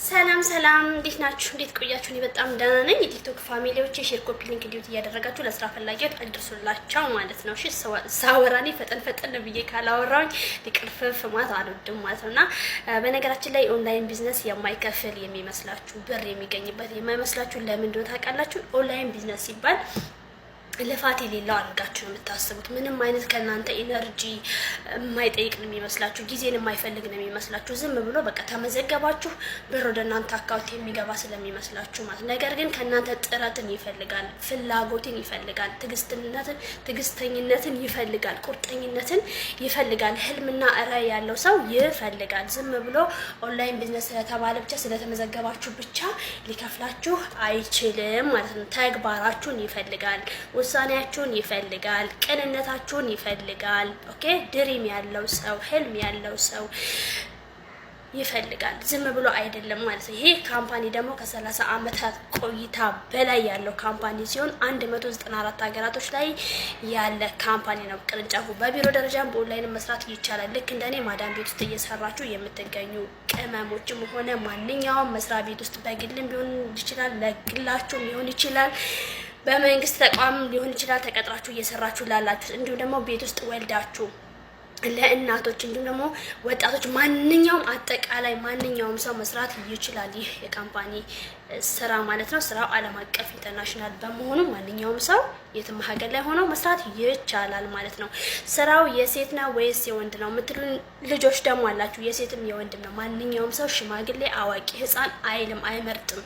ሰላም ሰላም፣ እንዴት ናችሁ? እንዴት ቆያችሁ? እኔ በጣም ደህና ነኝ። የቲክቶክ family ዎች share፣ copy link፣ duet እያደረጋችሁ ለስራ ፈላጊዎች አድርሱላቸው ማለት ነው። እሺ፣ ሳወራ እኔ ፈጠን ፈጠን ብዬ ካላወራሁኝ ሊቅርፍፍ ማለት አልወድም ማለት ነው። እና በነገራችን ላይ online business የማይከፍል የሚመስላችሁ፣ ብር የሚገኝበት የማይመስላችሁ ለምን እንደሆነ ታውቃላችሁ? Online business ሲባል ልፋት የሌለው አድርጋችሁ ነው የምታስቡት። ምንም አይነት ከእናንተ energy የማይጠይቅ ነው የሚመስላችሁ፣ ጊዜን የማይፈልግ ነው የሚመስላችሁ። ዝም ብሎ በቃ ተመዘገባችሁ ብር ወደ እናንተ account የሚገባ ስለሚመስላችሁ ማለት። ነገር ግን ከእናንተ ጥረትን ይፈልጋል፣ ፍላጎትን ይፈልጋል፣ ትዕግስተኝነትን ይፈልጋል፣ ቁርጠኝነትን ይፈልጋል፣ ህልምና ራዕይ ያለው ሰው ይፈልጋል። ዝም ብሎ online business ስለተባለ ብቻ፣ ስለተመዘገባችሁ ብቻ ሊከፍላችሁ አይችልም ማለት ነው። ተግባራችሁን ይፈልጋል፣ ውሳኔያችሁን ይፈልጋል፣ ቅንነታችሁን ይፈልጋል። Okay፣ dream ያለው ሰው፣ ህልም ያለው ሰው ይፈልጋል። ዝም ብሎ አይደለም ማለት ነው። ይሄ company ደግሞ ከ30 ዓመታት ቆይታ በላይ ያለው company ሲሆን 194 ሀገራቶች ላይ ያለ company ነው። ቅርንጫፉ በቢሮ ደረጃም በኦንላይን መስራት ይቻላል። ልክ እንደኔ ማዳም ቤት ውስጥ እየሰራችሁ የምትገኙ ቅመሞችም ሆነ ማንኛውም መስሪያ ቤት ውስጥ በግልም ሊሆን ይችላል፣ ለግላችሁም ሊሆን ይችላል፣ በመንግስት ተቋም ሊሆን ይችላል፣ ተቀጥራችሁ እየሰራችሁ ላላችሁ፣ እንዲሁም ደግሞ ቤት ውስጥ ወልዳችሁ ለእናቶች፣ እንዲሁም ደግሞ ወጣቶች፣ ማንኛውም አጠቃላይ ማንኛውም ሰው መስራት ይችላል። ይህ የ company ስራ ማለት ነው። ስራው ዓለም አቀፍ international በመሆኑ ማንኛውም ሰው የትም ሀገር ላይ ሆኖ መስራት ይቻላል ማለት ነው። ስራው የሴት ነው ወይስ የወንድ ነው የምትሉ ልጆች ደግሞ አላችሁ። የሴትም የወንድም ነው። ማንኛውም ሰው ሽማግሌ፣ አዋቂ፣ ሕፃን አይልም፣ አይመርጥም።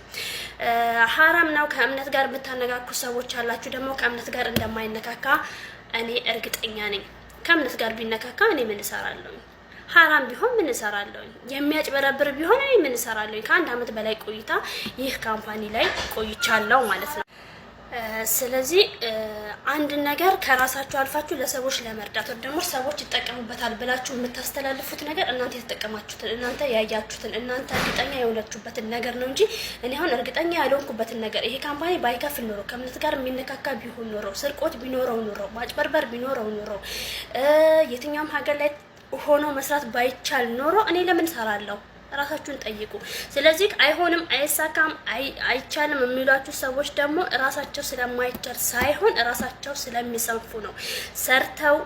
ሀራም ነው ከእምነት ጋር የምታነካኩ ሰዎች አላችሁ። ደግሞ ከእምነት ጋር እንደማይነካካ እኔ እርግጠኛ ነኝ። ከእምነት ጋር ቢነካካ እኔ ምን እሰራለሁ? ሀራም ቢሆን ምን እሰራለሁ? የሚያጭበረብር ቢሆን እኔ ምን እሰራለሁ? ከ1 አመት በላይ ቆይታ ይህ company ላይ ቆይቻለሁ ማለት ነው። ስለዚህ አንድ ነገር ከራሳችሁ አልፋችሁ ለሰዎች ለመርዳት ወይ ደግሞ ሰዎች ይጠቀሙበታል ብላችሁ የምታስተላልፉት ነገር እናንተ የተጠቀማችሁትን፣ እናንተ ያያችሁትን፣ እናንተ እርግጠኛ የሆናችሁበትን ነገር ነው እንጂ እኔ አሁን እርግጠኛ ያልሆንኩበትን ነገር፣ ይሄ company ባይከፍል ኖሮ፣ ከእምነት ጋር የሚነካካ ቢሆን ኖሮ፣ ስርቆት ቢኖረው ኖሮ፣ ማጭበርበር ቢኖረው ኖሮ፣ የትኛውም ሀገር ላይ ሆኖ መስራት ባይቻል ኖሮ እኔ ለምን እሰራለሁ? ራሳችሁን ጠይቁ። ስለዚህ አይሆንም፣ አይሳካም፣ አይቻልም የሚሏችሁ ሰዎች ደግሞ ራሳቸው ስለማይቻል ሳይሆን ራሳቸው ስለሚሰንፉ ነው። ሰርተው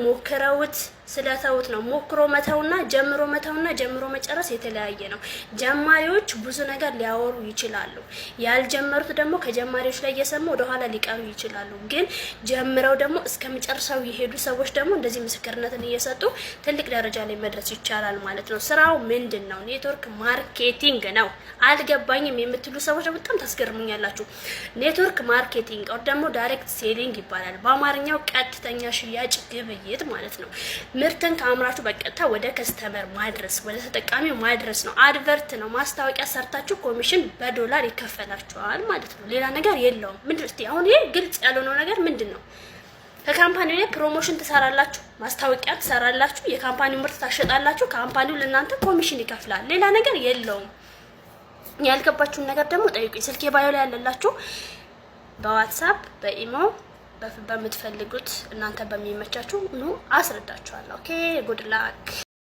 ሞክረውት ስለተውት ነው። ሞክሮ መተውና ጀምሮ መተውና ጀምሮ መጨረስ የተለያየ ነው። ጀማሪዎች ብዙ ነገር ሊያወሩ ይችላሉ። ያልጀመሩት ደግሞ ከጀማሪዎች ላይ እየሰሙ ወደኋላ ሊቀሩ ይችላሉ። ግን ጀምረው ደግሞ እስከመጨረሻው የሄዱ ሰዎች ደግሞ እንደዚህ ምስክርነትን እየሰጡ ትልቅ ደረጃ ላይ መድረስ ይቻላል ማለት ነው። ስራው ምንድን ነው? Network marketing ነው። አልገባኝም የምትሉ ሰዎች በጣም ታስገርሙኛላችሁ። Network marketing or ደግሞ direct selling ይባላል። በአማርኛው ቀጥተኛ ሽያጭ ግብይት ማለት ነው። ምርትን ከአምራቹ በቀጥታ ወደ customer ማድረስ፣ ወደ ተጠቃሚው ማድረስ ነው። Advert ነው። ማስታወቂያ ሰርታችሁ ኮሚሽን በዶላር ይከፈላችኋል ማለት ነው። ሌላ ነገር የለውም። ምንድን እስቲ አሁን ይሄ ግልጽ ያልሆነው ነገር ምንድን ነው? ከ company ው ላይ promotion ትሰራላችሁ፣ ማስታወቂያ ትሰራላችሁ፣ የ company ው ምርት ታሸጣላችሁ። Company ው ለእናንተ ኮሚሽን ይከፍላል። ሌላ ነገር የለውም። ያልገባችሁን ነገር ደግሞ ጠይቁኝ። ስልኬ bio ላይ ያለላችሁ በዋትሳፕ፣ በኢሞ፣ በምትፈልጉት እናንተ በሚመቻችሁ ኑ አስረዳችኋለሁ። Okay, good luck።